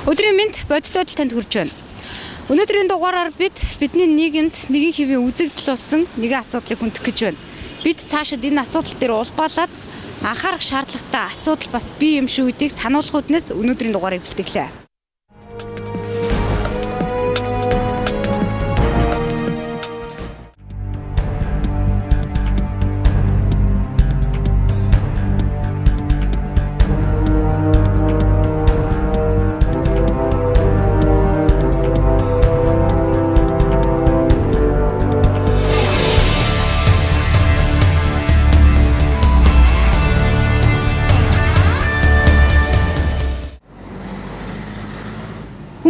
Өдрийн мэнд бодит байдал танд хүрч байна. Өнөөдрийн дугаараар бид бидний нийгэмд нэгэн хэвийн үзэгдэл болсон нэгэн асуудлыг хүндэх гэж байна. Бид цаашид энэ асуудал дээр улбаалаад анхаарах шаардлагатай асуудал бас бий юм шиг гэдгийг сануулах үүднээс өнөөдрийн дугаарыг бэлтгэлээ.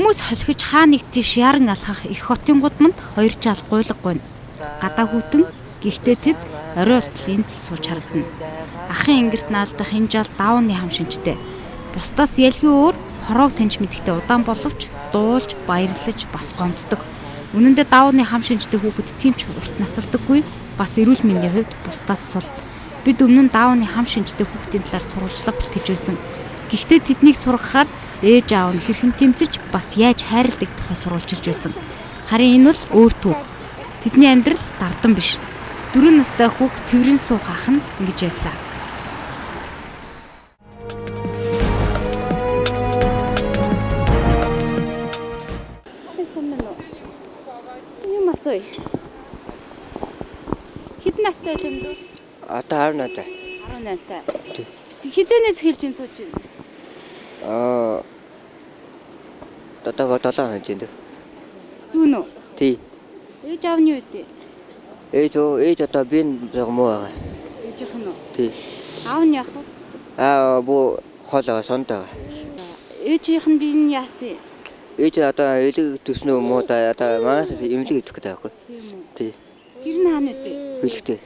Хүмүүс холхиж хаа нэг тийш яран алхах их хотын гудамд хоёр жал гуйлга гуйна. Гадаа хүйтэн, гэхдээ тэд орой болтол энд л сууж харагдана. Ахын ингэрт наалдах энэ жал даавны хам шинжтэй. Бусдаас ялгүй өөр хороог таньж мэдэхдээ удаан боловч дуулж, баярлаж бас гомддог. Үнэн дээр даавны хам шинжтэй хүүхэд тийм ч урт насалдаггүй. Бас эрүүл мэндийн хувьд бусдаас сул. Бид өмнө нь даавны хам шинжтэй хүүхдийн талаар сурвалжлага бэлтгэж байсан. Гэхдээ тэднийг сургахаар ээж аав нь хэрхэн тэмцэж бас яаж хайрладаг тухай сурвалжилж байсан. Харин энэ бол өөр төв. Тэдний амьдрал дардан биш. 4 настай хүүг тэврэн суух ах нь ингэж ярьлаа. Юм асууя. Хэдэн настай юм дүү? Одоо 18 тай. 18 тай. Хизэнээс хэлж ин сууж байна? Аа. Одоо 7 хоног юм. Дүүн үү? Тий. Ээж аав нь юу вэ? Ээж одоо би нэг муу байгаа. Ээжийнх нь үү? Тий. Аав нь яах вэ? Аа, бүү хол байгаа, сонд байгаа. Ээжийнх нь би нь яасан? Ээж одоо элэг төснөө муу да одоо манаас эмнэлэг идэх гэдэг байхгүй. Тийм үү? Тий. Тэр нь хаана вэ? Бэлэгтэй.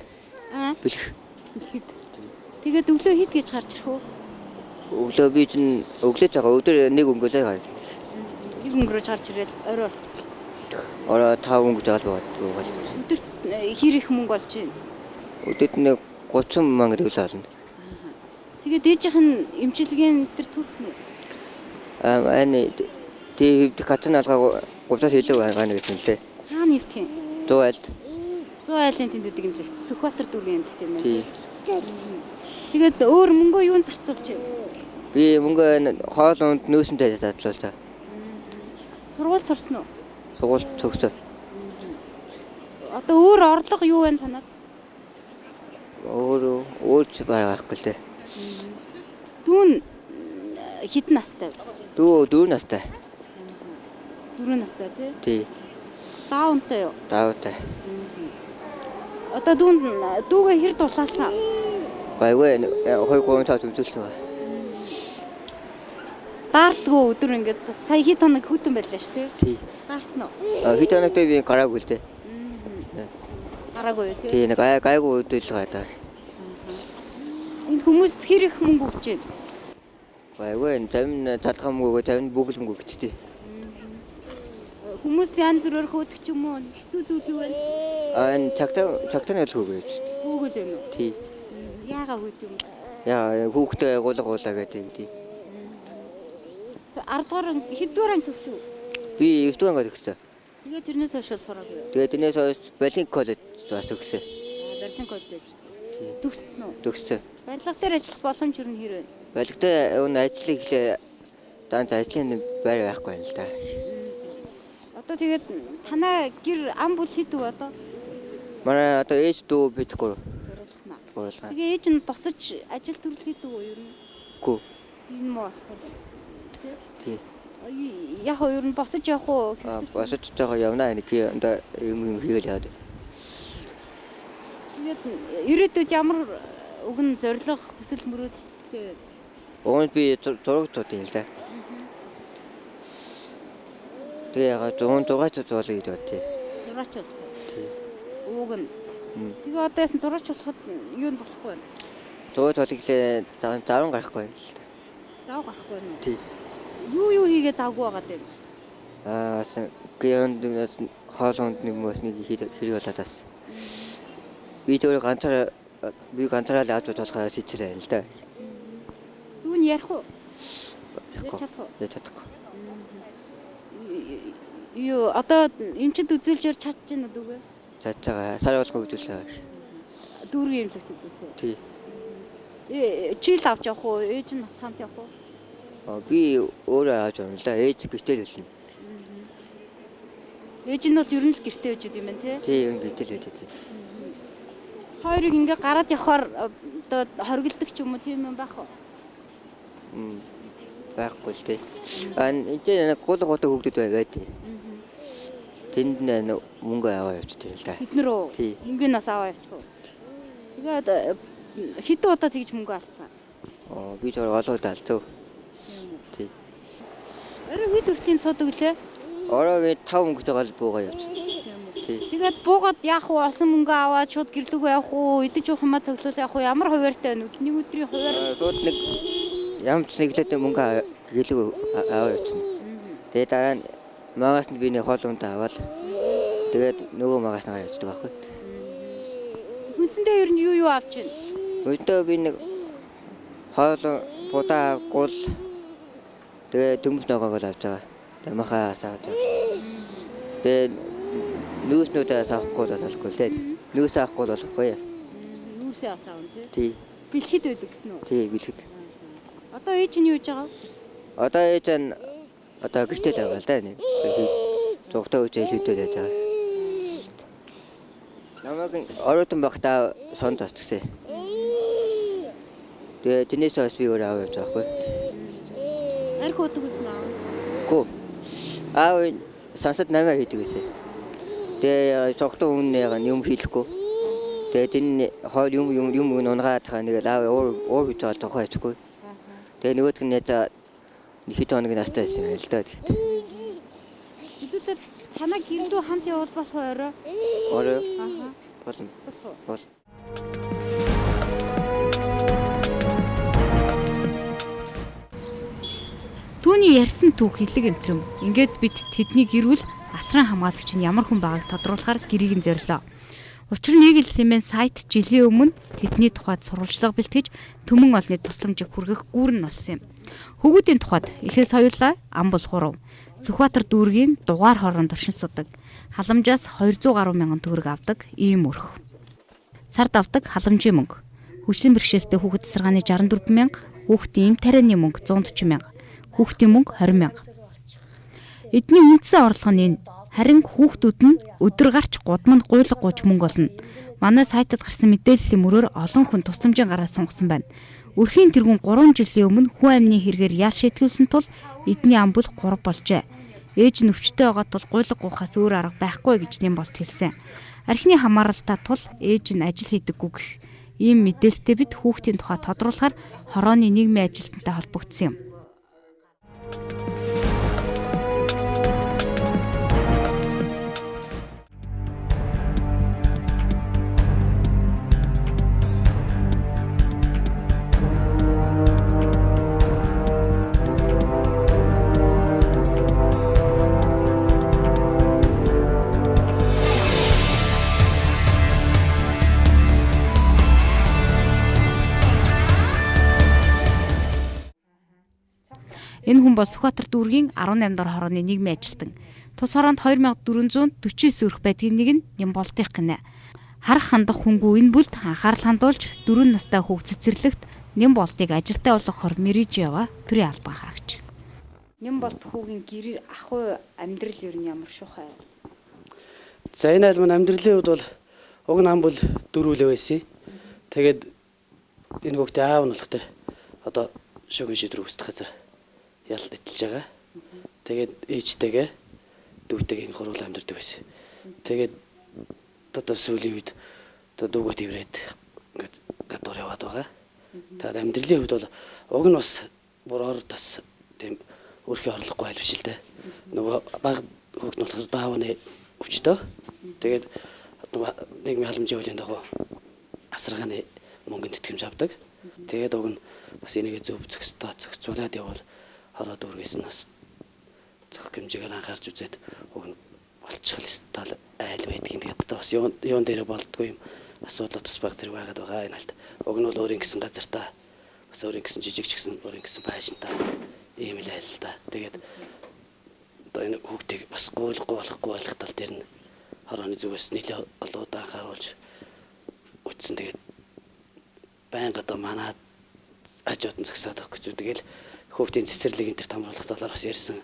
Аа. Бэлэх. Бэлэхэд. Тэгээд өглөө хэд гэж гарч ирэх вэ? Өглөө би чинь өглөөж байгаа. Өдөр нэг өнгөлөө гарна. Нэг өнгөрөөж гарч ирээд орой орой 5 өнгөж байгаа л байна. Өдөрт хэр их мөнгө олж байна? Өдөрт нэг 30 мянга төгрөг олно. Тэгээд ээжийнх нь эмчилгээний тэр төрөх нэ? Аа, энэ тий хэвдэх газар алгаа 30-аас илүү байгаа гэсэн л дээ. Хаана хэвдэх юм? 100 айлд. 100 айлын тэнд үүдэг юм лээ. Сүхбаатар дүүргийн эмнэлэг тийм ээ. Тий. Тэгээд өөр мөнгөө юун зарцуулж байна? Би мөнгө хоол унд нөөсөнтэй задлуулсан. Сургууль сурсан уу? Сургууль төгсөө. Одоо өөр орлого юу вэ танад? Өөр ч байхгүй л дээ. Дүүн хэдэн настай вэ? Дүү 4 настай. 4 настай тий? Тий. Даавнтай юу? Даавтай. Одоо дүүн дүүгээ хэр дулаасан? Гайгүй 2 3 цаг тэмцүүлсэн байна. Daардгүй өдөр ингээд бас сая хэд хоног хүтэн байлаа шүү дээ. Тий. Даарсан уу? Хэд хоногтой би гараагүй л дээ. Гараагүй тий. Тий, нэг гайгүй өдөр л гайдаа. Энэ хүмүүс хэр их мөнгө өгч байна? Гайгүй зарим нь талхаа мөнгө өгөө, зарим нь бүгэл мөнгө өгч тий. Хүмүүс янз бүрээр хөөдөг ч юм уу? Хэцүү зүйл юу вэ? Аа, энэ цагтаа нь л хөөгөөч. Хөөгөл байна уу? Тий. Яагаа хөөд юм? Яа, хүүхдээ гуулга гэдэг тий. 10 дугаар хэддүгээр анги төгсөв? Би 9 дугаар анги төгссөн. Тэгээд тэрнээс хойш сураагүй юу? Тэгээд тэрнээс хойш Берлин коллеж бас төгссөн. Берлин коллеж. Төгссөн үү? Төгссөн. Барилга дээр ажиллах боломж юу хэр вэ? Барилга дээр өн ажлыг эхлээ даанч ажлын байр байхгүй юм л да. Одоо тэгээд танаа гэр ам бүл хэд вэ одоо? Манай одоо ээж дүү бид гурав. Гурвалгаа. Тэгээ ээж нь босож ажил төрөл хийдэг үү ер нь? Үгүй. Энэ муу болохгүй. Тий. Яг уу ер нь босож явах уу? Босож жоохон явна нэг одоо юм хийгээл яваад. Тэгээд ирээдүйд ямар уг нь зорилго, хүсэл мөрөөдөлтэй вэ? Уг нь би зураг зурдаг юм л да. Тэгээ ягаа 106 зурлаа гэж бодъё. Зураач болох. Тий. Уг нь. Тэгээ одоо яасан зураач болоход юу нь болохгүй байна? Зураач болох гэлээ заван гарахгүй юм л да. Зав гарахгүй байна уу? Тий. Юу хийгээ завгүй байгаа юм? Аа, бас гэрээнд хоол унд нэг мөс нэг хэрэг болоод бас. Би тэр ганцаараа би ганцаараа л авч болохоо сэцрээ л да. Дүүн ярих уу? Ярихгүй. Чадах уу? Ярьж чадахгүй. Юу одоо эмчэд үзүүлж яар чадж байна уу дүүгээ? Чадж байгаа. Сар болгон үзүүлж байгаа. Дүүргийн эмнэлэгт үзүүлэх үү? Тий. Чи л авч явах уу? Ээж нь бас хамт явах уу? Би өөрөө авч явна л да. Ээж гэртээ л үлнэ. Ээж нь бол ер нь л гэртээ байж юм байна тий? Тий, ер нь гэртээ л байж тий. Хоёрыг ингээ гараад явхаар одоо хоригддаг ч юм уу тийм юм байх уу? Байхгүй л тий. А энэ нэг гол готой хүүхдүүд байд. Тэнд нэг мөнгө аваа явчихдаг л да. Бид нар үү? Мөнгөний бас аваа явчих уу? Тэгээд хэдэн удаа тэгж мөнгө алдсан? Би зөв олон удаа алдсан. Тий. Орой хэд хүртлийн суудаг лээ? Орой би 5 мөнгөтэй гол буугаа явчихсан. Тий. Тэгээд буугаад яах вэ? Олсон мөнгө аваад шууд гэрлүүгөө явах уу? Идэж уух юмаа цоглуул явах уу? Ямар хуваартай байна вэ? Нэг өдрийн хуваар шууд нэг ямар ч нэглээд мөнгө гэлүү аваа явчихна. Тэгээд дараа нь магаас нь би нэг хоол ундаа аваад тэгээд нөгөө магаас нь гараа явчихдаг байхгүй. Хүнсэндээ ер нь юу авч байна? Өдөө би нэг хоол будаа гул тэгээд төмөс ногоог л авч байгаа. Тэгээд махаа авч байгаа. Тэгээд нүүснүүдээ авахгүй бол болохгүй л дээ. Нүүс авахгүй болохгүй. Нүүсээ авсан тий? Тий. Бэлхэд байдаг гэсэн үү? Тий, бэлхэд. Одоо ээж нь юу хийж байгаа вэ? Одоо ээж нь одоо гэртээ л байгаа л да нэг. Зугтаа үжээ шийдэл байж байгаа. Намайг оройтон байхдаа сонд очсон. Тэгээ тэрнээс хойш би өөр аав явж байгаа хгүй. Арх удаг гэсэн аав? Үгүй. Аав сансад 8 хийдэг гэсэн. Тэгээ цогтон өмнө яг юм хийлэхгүй. Тэгээ тэр хоол юм юм юм унгаад тахаа нэг аав уур хийж байгаа тухай хийхгүй. Тэгээ нөгөөх нь яа хэд хоног настай байсан юм л да. Хэдүүлээ танаа гэрдүү хамт явуул болох уу орой? Орой. Аха. Болно. Бол. Түүний ярьсан түүх хилэг эмтрэн. Ингээд бид тэдний гэрүүл асран хамгаалагч нь ямар хүн байгааг тодруулахаар гэрийг нь зорилоо. Учир нь Eagle хэмээн сайт жилийн өмнө тэдний тухайд сурвалжлага бэлтгэж түмэн олонны тусламжийг хүргэх гүүр нь болсон юм. Хөвгүүдийн тухайд ихээс хоёулаа ам булгуурав. Сүхбаатар дүүргийн дугаар хороонд оршин судаг. Халамжаас 200 гаруй мянган төгрөг авдаг ийм өрх. Сард авдаг халамжийн мөнгө. Хөгжлийн бэрхшээлтэй хүүхэд тасаргааны 64 мянга, хүүхдийн эм тарианы мөнгө 140 мянга, хүүхдийн мөнгө 20 мянга. Эдний үндсэн орлого нь энэ. Харин хүүхдүүд нь өдөр гарч гудамд гуйлга гуйж мөнгө олно. Манай сайтад гарсан мэдээллийн мөрөөр олон хүн тусламжийн гараа сунгасан байна. Өрхийн тэргүүн 3 жилийн өмнө хүн амны хэрэгээр ял шийтгүүлсэн тул эдний ам бүл 3 болжээ. Ээж нь өвчтөй байгаа тул гуйлга гуйхаас өөр арга байхгүй гэж Нямболд хэлсэн. Архины хамааралтай тул ээж нь ажил хийдэггүй гэх ийм мэдээлэлтэй бид хүүхдийн тухай тодруулахаар хорооны нийгмийн ажилтнтай холбогдсон юм. Энэ хүн бол Сүхбаатар дүүргийн 18 дахь хорооны нийгмийн ажилтан. Тус хороонд 2449 өрх байдгийн нэг нь Нямболдынх гинэ. Харах хандах хүнгүй энэ бүлд анхаарал хандуулж 4 настай хүүхд цэцэрлэгт Нямболдыг ажилтаа болгохоор мэрэж яваа төрийн албан хаагч. Нямболд хүүгийн гэр ах уу амьдрал ер нь ямар шухай? За энэ айл маань амьдралын хувьд бол уг нь ам бүл дөрвөлөө байсан. Тэгээд энэ хүүхдээ аав нь болох тэр одоо шүүхийн шийдвэр үүсдэх газар ял итэлж байгаа. Тэгээд ээжтэйгээ дүүтэйгээ энэ гурван амьдардаг байсан. Тэгээд одоо сүүлийн үед одоо дүүгээ тэрврээд ингээд гадуур яваад байгаа. Тэгээд амьдралын хувьд бол уг нь бас бүр ор тас тийм өөрхий орлогогүй айл биш л дээ. Нөгөө баг хүүхд нь болохоор даавны өвчтөө. Тэгээд нийгмийн халамжийн хуулийн дагуу асаргааны мөнгөнд тэтгэмж авдаг. Тэгээд уг нь бас энийг зөв зохистой зохицуулаад явбал хороо дүүргээс нь бас зохих хэмжээгээр анхаарч үзээд уг нь болчихл стал айл байдгийг. Тэгээд одоо бас юун дээрээ болдгоо юм асуудал тус баг зэрэг байгаад байгаа энэ алт. Уг нь бол өөрийн гэсэн газартаа бас өөрийн гэсэн жижиг ч гэсэн өөрийн гэсэн байшинтаа ийм л айл л да. Тэгээд Одоо энэ хүүхдийг бас гуйлахгүй болохгүй байх тал дээр нь хорооны зүгээс нэлээ олон удаа анхааруулж үтсэн. Тэгээд байнга одоо манад хажууд нь зогсоод авах гэж. Тэгэл хүүхдийн цэцэрлэг энэ төр тамруулах талаар бас ярьсан.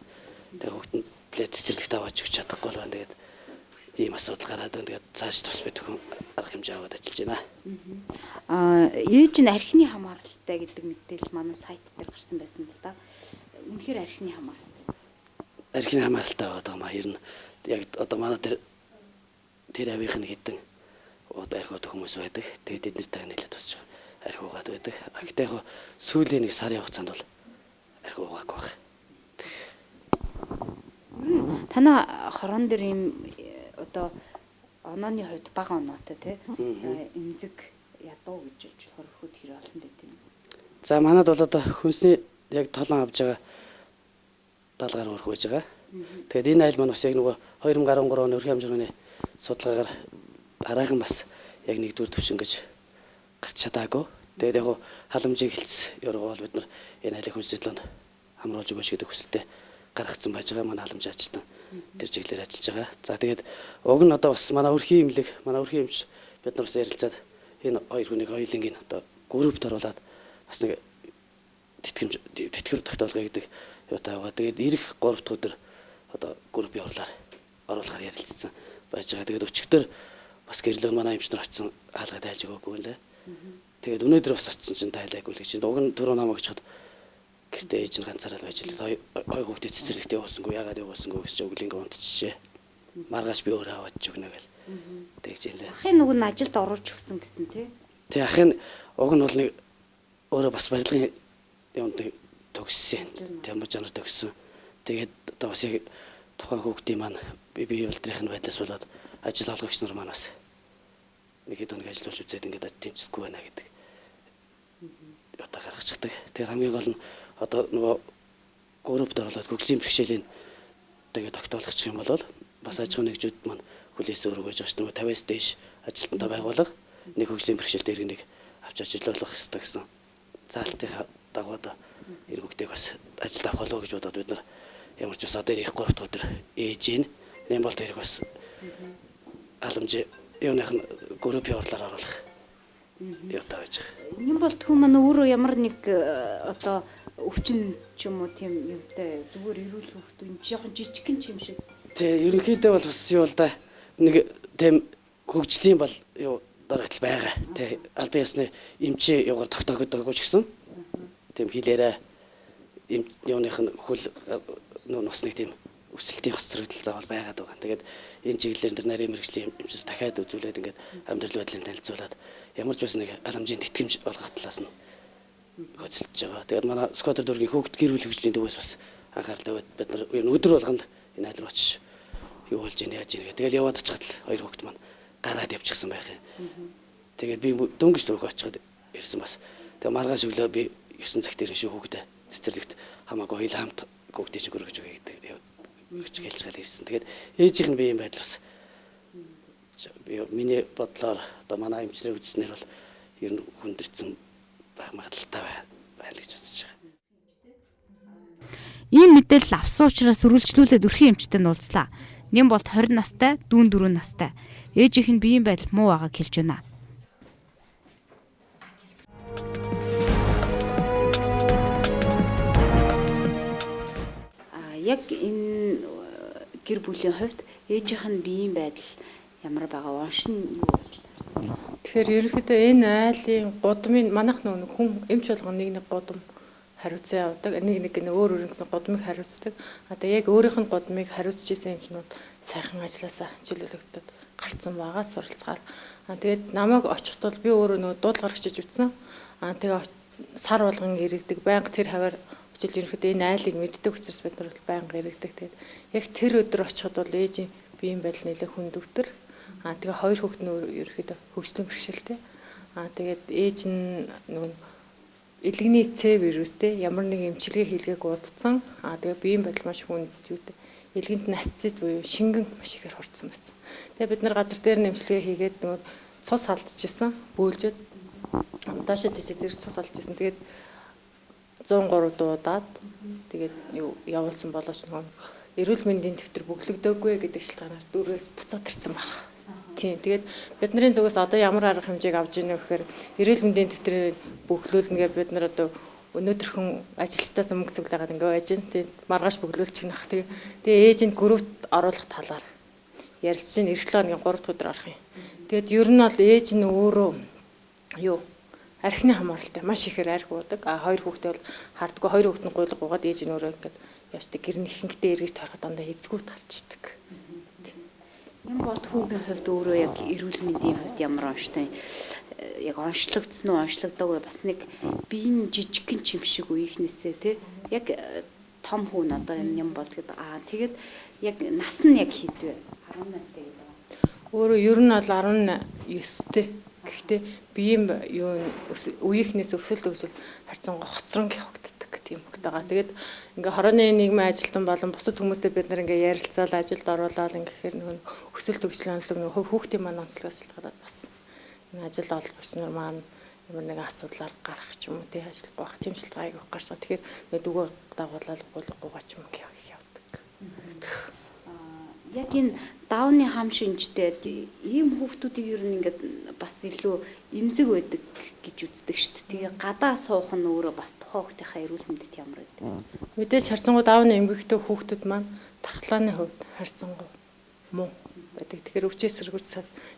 Тэгээд хүүхдэнд цэцэрлэгт аваач өгч чадахгүй л байна. Тэгээд ийм асуудал гараад байна. Тэгээд цааш тус бид хүн арга хэмжээ аваад ажиллаж байна. Ээж нь архины хамааралтай гэдэг мэдээлэл манай сайт дээр гарсан байсан л да. Үнэхээр архины хамааралтай. Архины хамааралтай байгаа юм аа. Ер нь яг одоо манай тэр авийнх нь хэдэн одоо архиуд хүмүүс байдаг. Тэгээд тэд нартай нэлээд тусч архи угаад байдаг. А гэтээ яг сүүлийн нэг сарын хугацаанд бол архи угаагүй байх. Танай хорон дээр ийм одоо онооны хувьд бага оноотой тий эмзэг ядуу гэж хэлж болохоор өрхөд хэр олон байт юм. За манад бол одоо хүнсний яг толон авж байгаа 70 гаруй өрх байж байгаа. Тэгээд энэ айл маань бас яг нөгөө 2013 оны өрхийн хамжиргааны судалгаагаар дараахан бас яг нэгдүгээр түвшин гэж гарч чадаагүй. Тэгээд яг халамжийг хэлц ёргоо бол бид нар энэ айлын хүнсний толонд хамруулж өгөөч гэдэг хүсэлтэд гаргацсан байж байгаа. Манай халамж ажилтан тэр чиглэлээр ажиллаж байгаа. За тэгээд уг нь одоо бас манай өрхийн эмнэлэг, манай өрхийн эмч бид нар бас ярилцаад энэ хоёр хүнийг хоёулангийн одоо группт оруулаад бас нэг тэтгэмж тэтгэвэр тогтоолгоё гэдэг юутай байгаа. Тэгээд ирэх 3 дахь өдөр одоо группийн хурлаар оруулахаар ярилцсан байж байгаа. Тэгээд өчигдөр бас гэрлөө манай эмч нар очсон хаалгаа тайлж өгөөгүй лээ. Тэгээд өнөөдөр бас очсон чинь тайлаагүй л гэж. Уг нь түрүү намайг очиход гэртээ ээж нь ганцаараа л байж л хоёр хүүхдээ цэцэрлэгт явуулсангүй яагаад явуулсангүй гэж өглөө унтчихжээ. Маргааш би өөрөө аваад ч өгнө гэл. Тэгж хэлээ. Ахын нүг нь ажилд оруулж өгсөн гэсэн тий. Тий ахын уг нь бол нэг өөрөө бас барилгын юмд төгссөн. Тямбаж чанар төгссөн. Тэгээд одоо бас яг тухайн хүүхдийн маань бие болдрын байдлаас болоод ажил олгогч нар маань бас нэг хэд хоног ажиллуулж үзээд ингээд тэнцэхгүй байна гэдэг одоо гаргачихдаг. Тэгээд хамгийн гол нь одоо нөгөө группт оруулаад хөгжлийн бэрхшээлийн тэгээд тогтоолгочих юм бол бас аж ахуйн нэгжүүд маань хүлээсэн өрөг байж байгаа ш. Нөгөө 50-аас дээш ажилтнтай байгууллага нэг хөгжлийн бэрхшээлтэй иргэнийг авч ажиллуулах ёстой гэсэн заалтынхаа дагуу одоо энэ хүүхдийг бас ажилд авах болов гэж бодоод бид нар ямар ч ус одоо их 3 дахь өдөр ээж ийн нэм болт хэрэг бас халамж юуных нь группийн хурлаар оруулах юутай байж байгаа. Нэм болт хүн маань өөрөө ямар нэг одоо өвчин ч юм уу тийм юутай зүгээр эрүүл хүүхд энэ жоохон жижигхэн ч юм шиг. Тий, ерөнхийдөө бол бас юу л да нэг тийм хөгжлийн бол юу дор адил байгаа. Тий, албан ёсны эмчийн юугаар тогтоогдоогүй ч гэсэн тийм хэлээрээ эм юуных нь хөл бас нэг тийм өсөлтийн хоцрогдол заавал байгаад байгаа. Тэгээд энэ чиглэлээр тэр нарийн мэргэжлийн эмчүүд дахиад үзүүлээд ингээд амьдрал байдлыг танилцуулаад ямар ч байсан нэг халамжийн тэтгэмж олгох талаас нь хөдөлж байгаа. Тэгээд манай Сквадр дүүргийн хүүхд гэр бүл хөгжлийн төвөөс бас анхаарал тавиад бид нар ер нь өдөр болгон л энэ айл руу очиж юу болж ийн яаж ийн гэх. Тэгэл яваад очиход л хоёр хүүхд маань гараад явчихсан байх юм. Тэгээд би дөнгөж дөрөв очиход ирсэн бас. Тэгээд маргааш өглөө би 9 цагт ирэн шүү хүүхдээ цэцэрлэгт хамаагүй хоёул хамт хүүхдийн шиг өргөж өгье гэдэг өгч гэлж гал ирсэн. Тэгээд ээжийнх нь биеийн байдал бас би миний бодлоор одоо манай эмчнэр үзснээр бол ер нь хүндэрсэн байх магадлалтай байна гэж үзэж байгаа. Ийм мэдээлэл авсан учраас үргэлжлүүлээд өрхийн эмчтэй уулзлаа. Нэм болт 20 настай, дүүн 4 настай. Ээжийнх нь биеийн байдал муу байгааг хэлж байна. Яг энэ гэр бүлийн хувьд ээжийнх нь биеийн байдал ямар байгаа вэ? Онш нь юу болж таарсан? Тэгэхээр ерөнхийдөө энэ айлын гудмын манайх нөгөө хүн эмч болгон нэг нэг гудам хариуцсан явдаг. Нэг нэг нэ өөр өөр гэсэн гудмыг хариуцдаг. Одоо яг өөрийнх нь гудмыг хариуцж исэн эмчнүүд сайхан ажилласаа чөлөөлөгдөд гарцсан байгаа суралцгаар. Тэгээд намайг очиход бол би өөрөө нөгөө дуудлага гаргаж үтсэн. Тэгээ сар болгон иргэдэг. Байнга тэр хаваар очил ерөнхийдөө энэ айлыг мэддэг учраас бид нар бол байнга иргэдэг. Тэгээд яг тэр өдөр очиход бол ээжийн биеийн байдал нэлээд хүнд өдөр. Тэгээ хоёр хүүхэд нь ерөнхийдөө хөгжлийн бэрхшээлтэй. Тэгээд ээж нь нөгөө элэгний С вирустэй ямар нэг эмчилгээ хийлгээг удацсан. Тэгээ биеийн байдал маш хүнд юутай. Элгэнд нь асцид буюу шингэн маш ихээр хурцсан байсан. Тэгээ бид нар газар дээр нь эмчилгээ хийгээд нөгөө цус алдчихсан. Бөөлжөөд доошоо тийшээ зэрэг цус алдчихсан. Тэгээд 103 дуудаад тэгээд юу явуулсан болооч нөгөө Эрүүл мэндийн дэвтэр бөглөгдөөгүй гэдэг шалтгаанаар дүүргээс буцаад ирсэн баг. Тийм. Тэгээд бидний зүгээс одоо ямар арга хэмжээг авч ийнэ гэхээр эрүүл мэндийн дэвтрийг бөглүүлнэ гэж бид нар одоо өнөөдрхөн ажилчдаас мөнгө цуглаагаад ингээ байж байна. Тийм. Маргааш бөглүүлчих нах. Тэгээ ээж нь группт оруулах талаар ярилцсан. Эх 7 хоногийн 3 дахь өдөр орох юм. Тэгээд ер нь бол ээж нь өөрөө юу архины хамааралтай маш ихээр арх уудаг. А хоёр хүүхдээ бол хардггүй, хоёр хүүхэд нь гуйлга уугаад ээж нь өөрөө ингээд явждаг. Гэр нь ихэнхдээ эргэж тарахад дандаа эзгүү тарж идэг. Юм болд хүүгийн хувьд өөрөө яг эрүүл мэндийн хувьд ямар онцтой яг онцлогдсон уу, онцлогдоогүй бас нэг биеийн жижигхэн чим шиг үеийнхнээсээ тий яг том хүн одоо энэ юм болд гэдэг. Аа тэгээд яг нас нь яг хэд вэ? 18 тэй гэдэг. Өөрөө ер нь бол 19-тэй. Гэхдээ биеийн юу үеийнхнээс өсөлт өсөл харьцангуй хоцрон явагддаг тийм хөлт байгаа. Тэгээд ингээ хорооны нийгмийн ажилтан болон бусад хүмүүстэй бид нар ингээ ярилцаал ажилд оруулаад ингэхээр нөгөө өсөлт хөгжлийн онцлог нөгөө хүүхдийн маань онцлогоос шалтгаалаад бас энэ ажил олгогч нар маань ямар нэгэн асуудлаар гарах ч юм уу тий ажиллахгүй байх тийм шалтгаан айгүйх гарч байгаа. Тэгэхээр нөгөө дүүгээ дагуулаад гуйгаа ч юм ингээ явдаг. Яг энэ давны хам шинжтэй ийм хүүхдүүдийг ер нь ингээд бас илүү эмзэг байдаг гэж үздэг шүү дээ. Тэгээ гадаа суух нь өөрөө бас тухайн хүүхдийнхаа эрүүл мэндэд ямар байдаг? Мэдээж харьцангуй давны эмгэгтэй хүүхдүүд маань тархлааны хувьд харьцангуй муу байдаг. Тэгэхээр өвчөө сэргүүц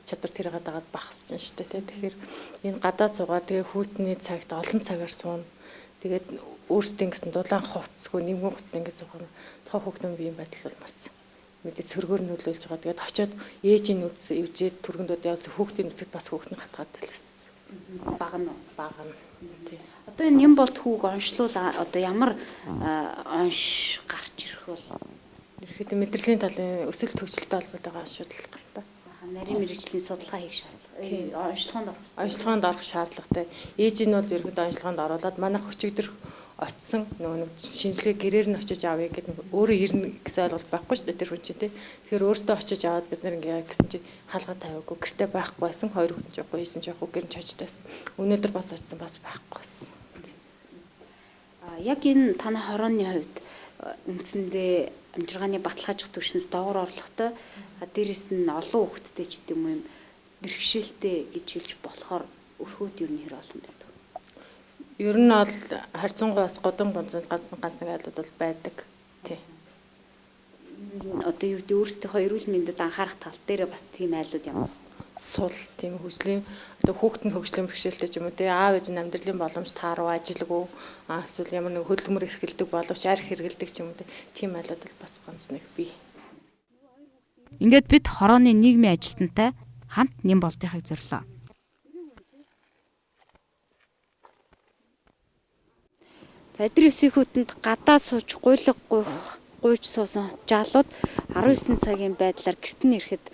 чадвар тэрийг дагаад багасч шүү дээ. Тэгэхээр энэ гадаа суугаа тэгээ хүүтний цагт олон цагаар сууна. Тэгээд өөрсдийн гэсэн дулаан хувцсгүй нэмгэн хувцас ингээд суух нь тухайн хүүхдийн биеийн байдал бол бас мэдээ сөргөөр нөлөөлж байгаа. Тэгээд очиод ээжийн нүдс ивжээд түргэндүүд явсан хүүхдийн нүцгэд бас хүүхд нь хатгаад байлаа. Баг нь баг нь. Тий. Одоо энэ юм болд хүүг онцлуул одоо ямар онш гарч ирэх бол? Ерөнхийдөө мэдрэлийн талын өсөлт хөгжилтэй холбоотой оншуудал гартаа. Нарийн мэрэгжлийн судалгаа хийх шаардлага. Онцлогоонд орох. Онцлогоонд орох шаардлагатай. Ээж нь бол ерөнхийдөө онцлогоонд оруулаад манайх өчигдөр очсон нөгөө нэг шинжилгээ гэрээр нь очиж авъя гэдэг өөрөө ирнэ гэсэн ойлголт байхгүй шүү дээ тэр хүн чинь тий. Тэгэхээр өөртөө очиж аваад бид нар ингээ гэсэн чинь хаалга тавиагүй гэртээ байхгүй байсан, хоёр хүүхэд нь жоохгүй, ээж нь жоохгүй, гэр нь чожтойсэн. Өнөөдөр бас очсон бас байхгүй байсан. А яг энэ танай хорооны хувьд үндсэндээ амжиргааны баталгаажих түвшнээс доогуур орлоготой, дээрэс нь олон хүүхэдтэй ч гэдэм юм бэрхшээлтэй гэж хэлж болохоор өрхөөд ер нь хэр олон байдаг? Ер нь бол харьцангуй бас гудам гонцон ганц нэг айлууд бол байдаг. Тий. Одоо юу гэдэг өөрсдийнхөө эрүүл мэндэд анхаарах тал дээр бас тийм айлууд ямар сул тийм хөгжлийн одоо хүүхэд нь хөгжлийн бэрхшээлтэй ч юм уу тий аав ээж нь амьдралын боломж тааруу ажилгүй эсвэл ямар нэг хөдөлмөр эрхэлдэг боловч арх хэргэлдэг ч юм уу тийм айлууд бол бас ганц нэг бий. Ингээд бид хорооны нийгмийн ажилтнтай хамт нэм болдынхыг зорилоо. За эдгээр 9 хүүтэнд гадаа сууж гуйлга гуйж суусан жалууд 19 цагийн байдлаар гэрт нь ирэхэд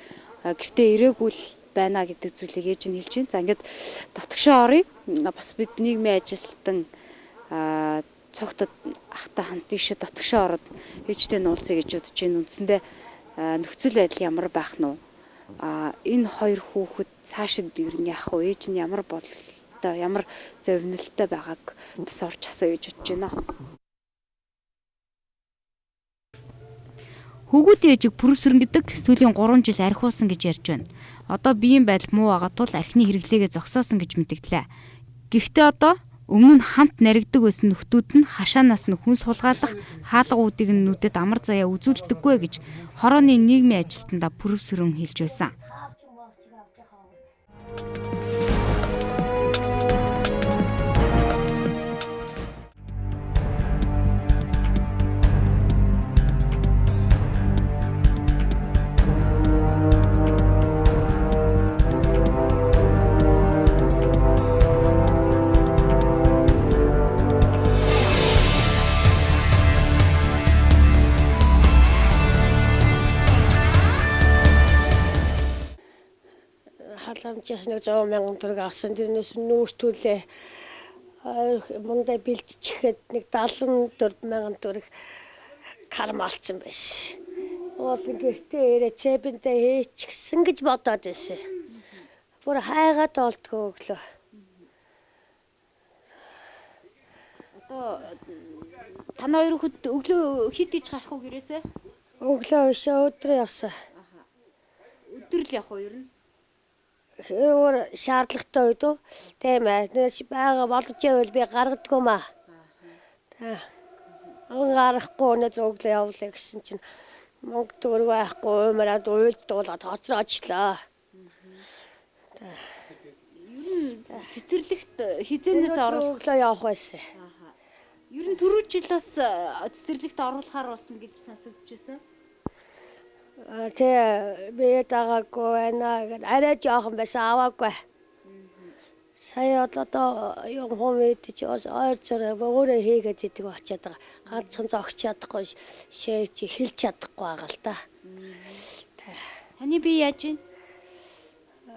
гэртээ ирээгүй л байна гэдэг зүйлийг ээж нь хэлж байна. За ингээд дотгошоо оръё. Бас бид нийгмийн ажилтан цогтод ахтай хамт ийшээ дотгошоо ороод ээжтэй нь уулзъя гэж бодож байна. Үндсэндээ нөхцөл байдал ямар байх нь вэ? Энэ хоёр хүүхэд цаашид ер нь яах вэ? Ээж нь ямар бодол ямар зовнилтой байгааг бас орж асууя гэж бодож байна. Хүүгүүдийн ээжийг Пүрэвсрэн гэдэг сүүлийн 3 жил архиулсан гэж ярьж байна. Одоо биеийн байдал муу байгаа тул архины хэрэглээгээ зогсоосон гэж мэдгдлээ. Гэхдээ одоо өмнө нь хамт наригдаг байсан нөхдүүд нь хашаанаас нь хүн сулгаалах хаалга үүдийг нь нүдэд амар заяа үзүүлдэггүй гэж хорооны нийгмийн ажилтнаа Пүрэвсрэн хэлж байсан. Халамжаас нэг 100 мянган төгрөг авсан. Тэрнээс нүүрс төлөө мундай бэлтчихэхэд нэг 74 мянган төгрөг карм алдсан байсан. Уул гэртээ ирээ цэбэндээ хийчихсэн гэж бодоод байсан. Бүр хайгаад олдгоо өглөө. Одоо танай хоёр хөлд өглөө хэд гэж гарах уу гэрээсээ? Өглөө биш өдөр явсан. Өдөр л явах уу ер нь? Өөр шаардлагатай үед үү? Тийм ээ. Бага боломж байвал би гаргадгүй маа. Та. Өн гарахгүй өнөөдөр өглөө явлаа гэсэн чинь мөнгө төгрөг байхгүй уймараад уйлд дуулаад хоцроочлаа. Ер нь цэцэрлэгт хизээнээс оруулах өглөө явах байсан. Ер нь түрүү жил бас цэцэрлэгт оруулахаар болсон гэж сонсогдчихсэн. Тэ би дагаагүй байна гэд арай жоохон байсан аваагүй. Сая одоо юм хүм идэж бас ойр зураа өөрөө хийгээд идэг очиад байгаа. Ганцхан зогч чадахгүй шээж хэлж чадахгүй байгаа л та. Таны бие яаж вэ?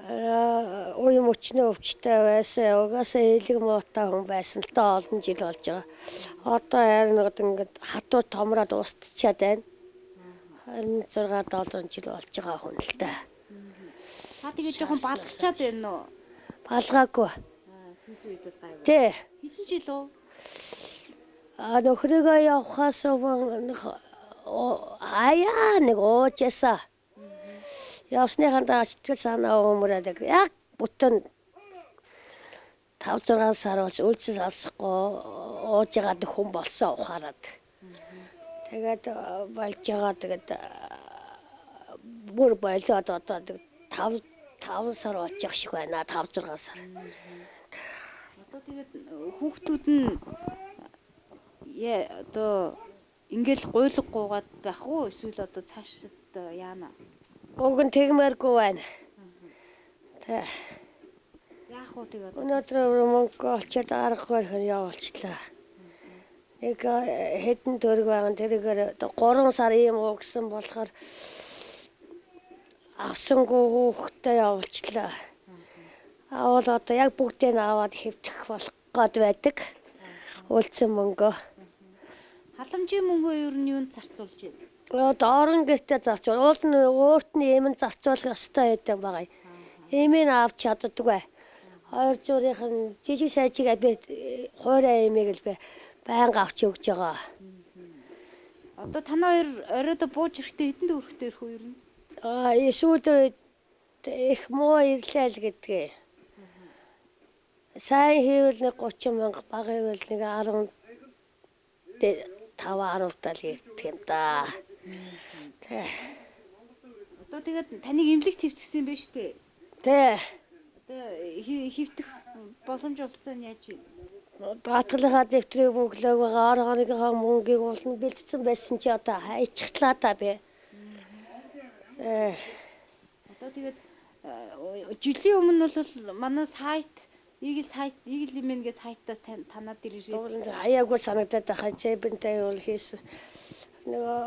Уян мөчнөө өвчтэй байсан. Угаасаа элэг муутай хүн байсан л та олон жил болж байгаа. Одоо харин нэг ингээд хатуу томроод устчаад байна. 26 7 жил болж байгаа хүн л та. Та тэгээ жоохон балгачаад байна уу? Балгаагүй. Сүүлийн үед бол гайгүй. Тэ. Хэдэн жил үү? А нөхрийгөө явахаас өмнө аяа нэг уужаасаа. Явсныхаа дараа сэтгэл санаа өмөрөөд яг бүтэн 5 6 сар болж үлдсэн алсахгүй ууж байгаа хүн болсон ухаарад. Тэгээд болж байгаа тэгээд бүр болоод одоо 5 сар болж явах шиг байна 5 6 сар. Одоо тэгээд хүүхдүүд нь одоо ингээл гуйлга гуугаад байх уу эсвэл одоо цаашид яана? Уг нь тэгмээргүй байна. Тэ. Яах вэ тэгээд? Өнөөдөр мөнгө олчоод аргагүй хүн явуулчлаа. Нэг хэдэн төгрөг байгаа тэргээр 3 сар ийм уугсан болохоор авсангүй хүүхдээ явуулчлаа. Авал одоо яг бүгдийг нь аваад хэвтэх болох гээд байдаг. Үлдсэн мөнгөө. Халамжийн мөнгөө ер нь юунд зарцуулж байна? Доорн гэртээ зарцуул. Уул нь өөрт нь юм зарцуулах ёстой байдаг байгаа. Эмийг авч чаддаггүй. Хоёр зүрийнх нь жижиг сажиг би хуурай эмийг л би байнга авч өгч байгаа. Одоо танаа хоёр оройдоо бууж ирэхдээ хэдэн төгрөгтэй ирэх үү ер нь? Аа сүүлд их муу ирлээ л гэдгээ. Сайн хийвэл нэг 30 мянга, бага хийвэл нэг 15 10 тал ирдэг юм да. Тэ. Одоо тэгээд таныг эмнэлэгт хэвтгсэн юм байна шүү дээ. Тэ. Одоо хэвтэх боломж олцсон нь яаж вэ? Даатгалынхаа дэвтрийг мөнгөлөөг байгаа, ор хоногийн мөнгийг уулна бэлдсэн байсан чи одоо хайчихлаа та би. Тэ. Одоо тэгээд жилийн өмнө бол манай сайт Eagle сайт Eagle Women-гээ сайтаас танаа дээр ирээд хаяагүй санагдаад байхаа чэбэнтэй бол хийсэн. Нөгөө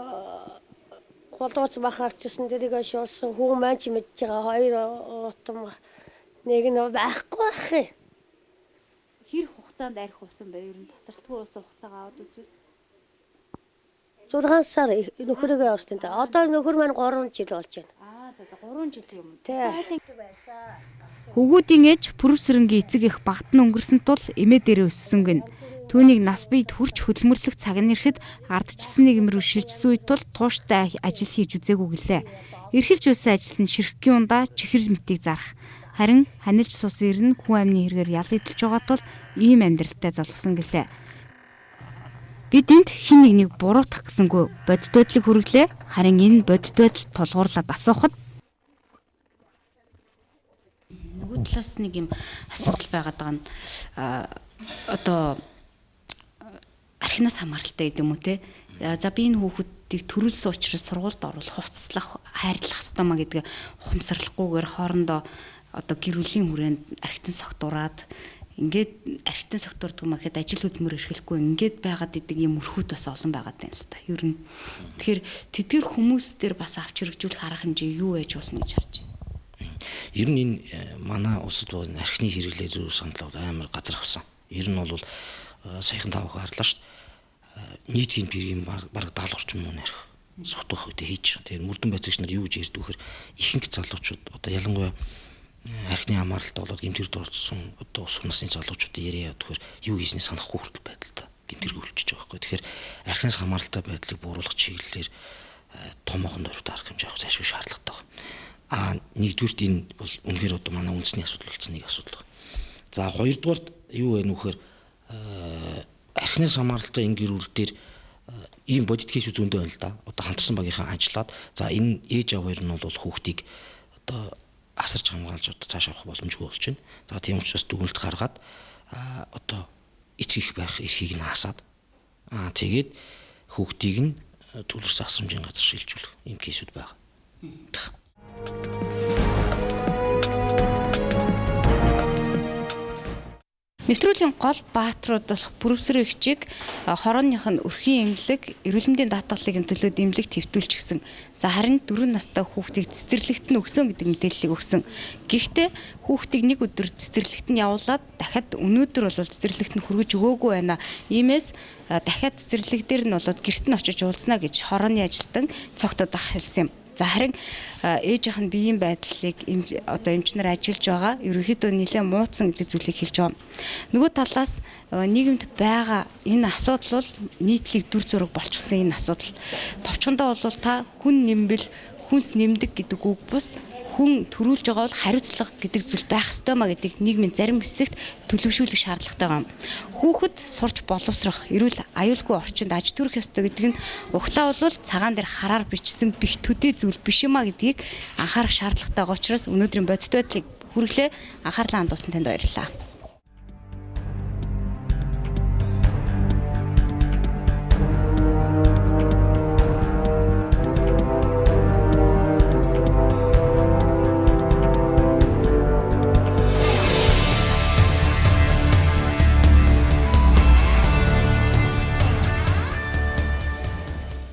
голууц мах авчихсан тэрийг шуулсан хүн маань ч мэдж байгаа хоёр утам нэг нь байхгүй байх юм. Хэр хугацаанд арх уусан бэ? Ер нь тасралтгүй уусан хугацаагаа аваад үзвэл 6 сар нөхрийгөө явуулсан та. Одоо нөхөр маань 3 жил болж байна. Аа за 3 жилийн өмнө. Тэ. Хөвгүүдийн ээж Пүрэвсрэнгийн эцэг эх багт нь өнгөрсөн тул эмээ дээрээ өссөн гин. Түүнийг нас биед хүрч хөдөлмөрлөх цаг нь ирэхэд ардчилсан нийгэм рүү шилжсэн үед тул тууштай ажил хийж үзээгүй гэлээ. Эрхэлж байсан ажил нь ширхгийн ундаа чихэр мэтийг зарах. Харин ханилж суусан эр нь хүн амны хэрэгээр ял эдэлж байгаа тул ийм амьдралтай золгосон гэлээ. Бид энд хэн нэгнийг буруутгах гэсэнгүй бодит байдлыг хүргэлээ. Харин энэ бодит байдал тулгуурлаад асуухад нөгөө талаас нэг юм асуудал байгаад байгаа нь одоо архинаас хамааралтай гэдэг юм уу те. За би энэ хүүхдүүдийг төрүүлсэн учраас сургуульд оруулах, хувцаслах, хайрлах ёстой маа гэдгээ ухамсарлахгүйгээр хоорондоо одоо гэр бүлийн хүрээнд архитан согтураад ингээд архитан согтурдаг юм гэхэд ажил хөдөлмөр эрхлэхгүй ингээд байгаад идэг юм өрхүүд бас олон байгаад байна л та. Ер нь тэгэхээр тэдгэр хүмүүс дээр бас авч хэрэгжүүлэх арга хэмжээ юу байж болно гэж харж байна. Ер нь энэ манай улсад архины хэрэглээ зөв санал амар газар авсан. Ер нь бол саяхан та бүхэн харлаа шүү дээ. Нийтийн пиргийн бараг 70 орчим мөн арх согтуух үедээ хийж байгаа. Тэгэхээр мөрдөн байцаагч нар юу гэж ярьдаг вэхээр ихэнх залуучууд одоо ялангуяа архины хамааралтай болоод гэмтэр дуурсан одоо өсвөр насны залуучуудын яриа яваад тэгэхээр юу хийсний санахгүй хүртэл байдалтай гэмтэрэг өлчөж байгаа байхгүй. Тэгэхээр архинаас хамааралтай байдлыг бууруулах чиглэлээр томоохон дөрөвт арга хэмжээ авах зайлшгүй шаардлагатай байна. А нэгдүгüрт энэ бол үнэхээр одоо манай үндэсний асуудал болсон нэг асуудал байна. За хоёрдугаарт юу вэ нөхөр архинаас хамааралтай энэ гэр бүл дээр ийм бодит кейс зөндөө байна л да. Одоо хамтарсан багийнхаа ажиллаад за энэ ээж аав хоёр нь бол хүүхдийг одоо асарч хамгаалж одоо цааш авах боломжгүй болж байна. За тийм учраас дүгнэлт гаргаад одоо эцэг их байх эрхийг нь хасаад тэгээд хүүхдийг нь төлөрсөн асрамжийн газар шилжүүлэх ийм кейсүүд байгаа. Нэвтрүүлгийн гол бааtruуд болох бүрвсэр эгчийг хорооных нь өрхийн эмнэлэг, эрүүл мэндийн даатгалын төлөө эмнэлэг твтүүлчихсэн. За харин 4 настай хүүхдийг цэцэрлэгт нь өгсөн гэдэг мэдээллийг өгсөн. Гэхдээ хүүхдийг нэг өдөр цэцэрлэгт нь явуулаад дахиад өнөөдөр бол цэцэрлэгт нь хүргэж өгөөгүй байна. Иймээс дахиад цэцэрлэг дээр нь болоод гэрт нь очиж уулзнаа гэж хорооны ажилтан цогтод ах хэлсэн юм. За харин ээжийнх нь биеийн байдлыг одоо эмч нар ажиллаж байгаа. Ерөнхийдөө нэлээд мууцсан гэдэг зүйлийг хэлж байгаа. Нөгөө талаас нийгэмд байгаа энэ асуудал бол нийтлэг дүр зураг болчихсон энэ асуудал. Товчхондоо бол та хүн нэмбэл хүнс нэмдэг гэдэг үг бус хүн төрүүлж байгаа бол хариуцлага гэдэг зүйл байх ёстой маа гэдгийг нийгмийн зарим хэсэгт төлөвшүүлэх шаардлагатай байгаа юм. Хүүхэд сурч боловсрох, эрүүл аюулгүй орчинд аж төрөх ёстой гэдэг нь угтаа бол цагаан дээр хараар бичсэн бих төдий зүйл биш юм а гэдгийг анхаарах шаардлагатай байгаа учраас өнөөдрийн бодит байдлыг хүргэлээ. Анхаарлаа хандуулсан танд баярлалаа.